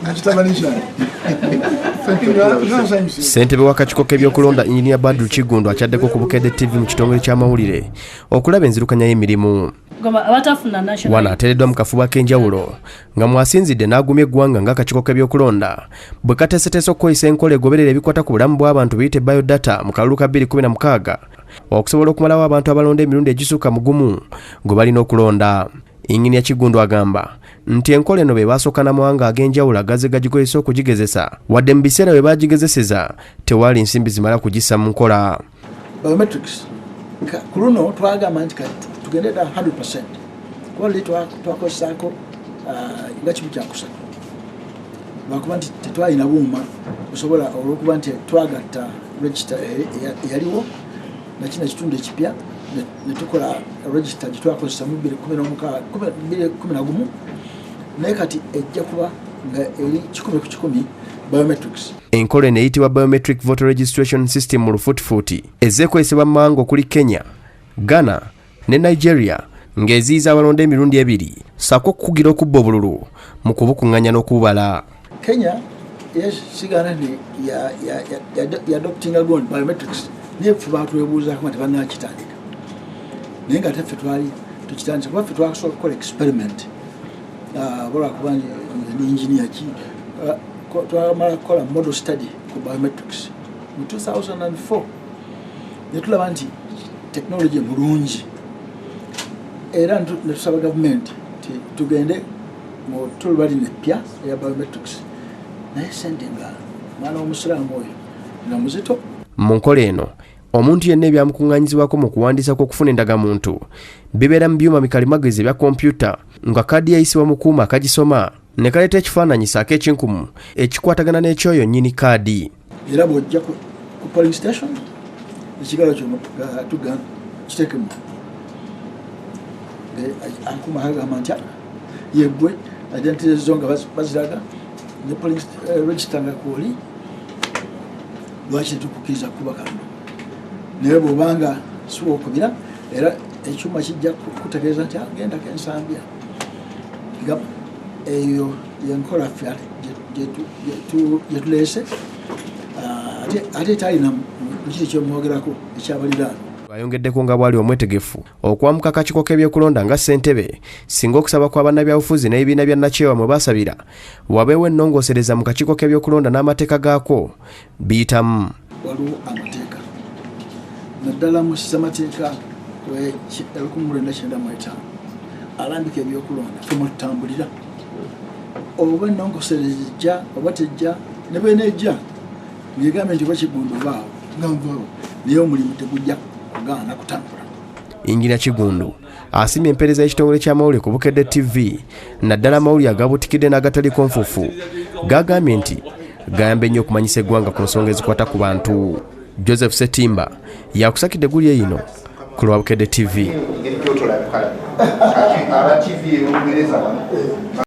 Nga kitabani kyange nga nsanyuse. Ssentebe w'akakiiko k'ebyokulonda, Injinia Badru Kiggundu, akyaddeko ku Bukedde TV mu kitongole ky'amawulire okulaba enzirukanya y'emirimu. Gamba abatafuna national. Wano ateereddwa mu kafuba k'enjawulo nga mwasinzidde n'agumya eggwanga ng'akakiiko k'ebyokulonda bwe kateeseteese okukozesa enkola egoberera ebikwata ku bulamu bw'abantu biyite biodata mu kalulu ka 2016 okusobola okumalawo abantu abalonda emirundi egisukka mu gumu gwe balina okulonda. Inginiya Kiggundu agamba nti enkola eno be baasooka n'amawanga ag'enjawulo agazze gagikozesa okugigezesa, wadde mu biseera bwe baagigezeseza tewaali nsimbi zimala kugissa mu nkola. Biometrics ku luno twagamba nti kati tugende ddala 100, kuba luli twakozesaako nga 1/3, lwakuba nti tetwalina buuma busobola, olwokuba nti twagatta register eyaliwo nakino ekitundu ekipya ne tukola register gye twakozesa mu 2011, naye kati ejja kuba nga eri 100% biometrics. Enkola eno eyitibwa Biometric Voter Registration System mu lufuutifuuti ezze ekozesebwa mu mawanga okuli Kenya, Ghana ne Nigeria, ng'eziyiza abalonda emirundi ebiri ssaako okukugira okubba obululu mu kubukuŋŋanya n'okububala. Kenya sigana nti yadoptinga gond biometrics, naye ffe batwebuuzaako nga tebannakitandika, naye nga ate ffe twali tukitandise, kuba ffe twasobola okukola experiment. Olwakuba ndi engineer ki, twamala kukola model study ku biometrics mu 2004 netulaba nti technology mulungi, era netusaba gavumenti nti tugende mu tuluba lino eppya eya biometrics, naye sente nga mwana w'omusiraamu oyo nga muzito. Mu nkola eno, omuntu yenna ebyamukuŋŋaanyizibwako mu kuwandiisa kw'okufuna endagamuntu bibeera mu byuma bikalimagezi ebya kompyuta, nga kaadi yayisibwa mu kuuma akagisoma ne kaleeta ekifaananyi saako ekinkumu ekikwatagana n'ekyoyo nnyini kaadi. Era bw'ojja ku polling station, ekigalo kyo tuga kitekemu, akuma kagamba nti, "Ah, yeggwe," identity zo nga baziraga ne polling register nga kwoli, lwaki tetukukkiriza kukuba kalulu? Naye bw'obanga siwokubira, era ekyuma kijja kutegeeza nti, "Ah, gendako ensambya." Eyo yenkola ffe gyetuleese. Ate etalina mukiri kyomwogerako ekyabaliraano. Ayongeddeko nga bw'ali omwetegefu okwamuka akakiiko k'ebyokulonda nga ssentebe singa okusaba kwa bannabyabufuzi n'ebibiina bya nnakyewa mwe basabira wabeewo ennongoosereza mu kakiiko k'ebyokulonda n'amateeka gaakwo biyitamu. Waliwo amateeka, naddala mu ssemateeka 1995 alambika ebyokulonda, ffe mwetutambulira. Oba ennongoosereza ejja oba tejja, ne bwenejja ngegambye nti oba Kigundu obaawo nga nvaawo, naye omulimu tegujja kugaana kutambula. Injinia Kigundu asiimye empeereza y'ekitongole ky'amawulire ku Bukedde TV, naddala amawulire agabutikidde n'agataliko nfuufu, gagambye nti gayamba ennyo okumanyisa eggwanga ku nsonga ezikwata ku bantu. Joseph Setimba yakusakidde guli eyino ku lwa Bukedde TV. Engeri gyotolabikala aba TV ebugereza wano.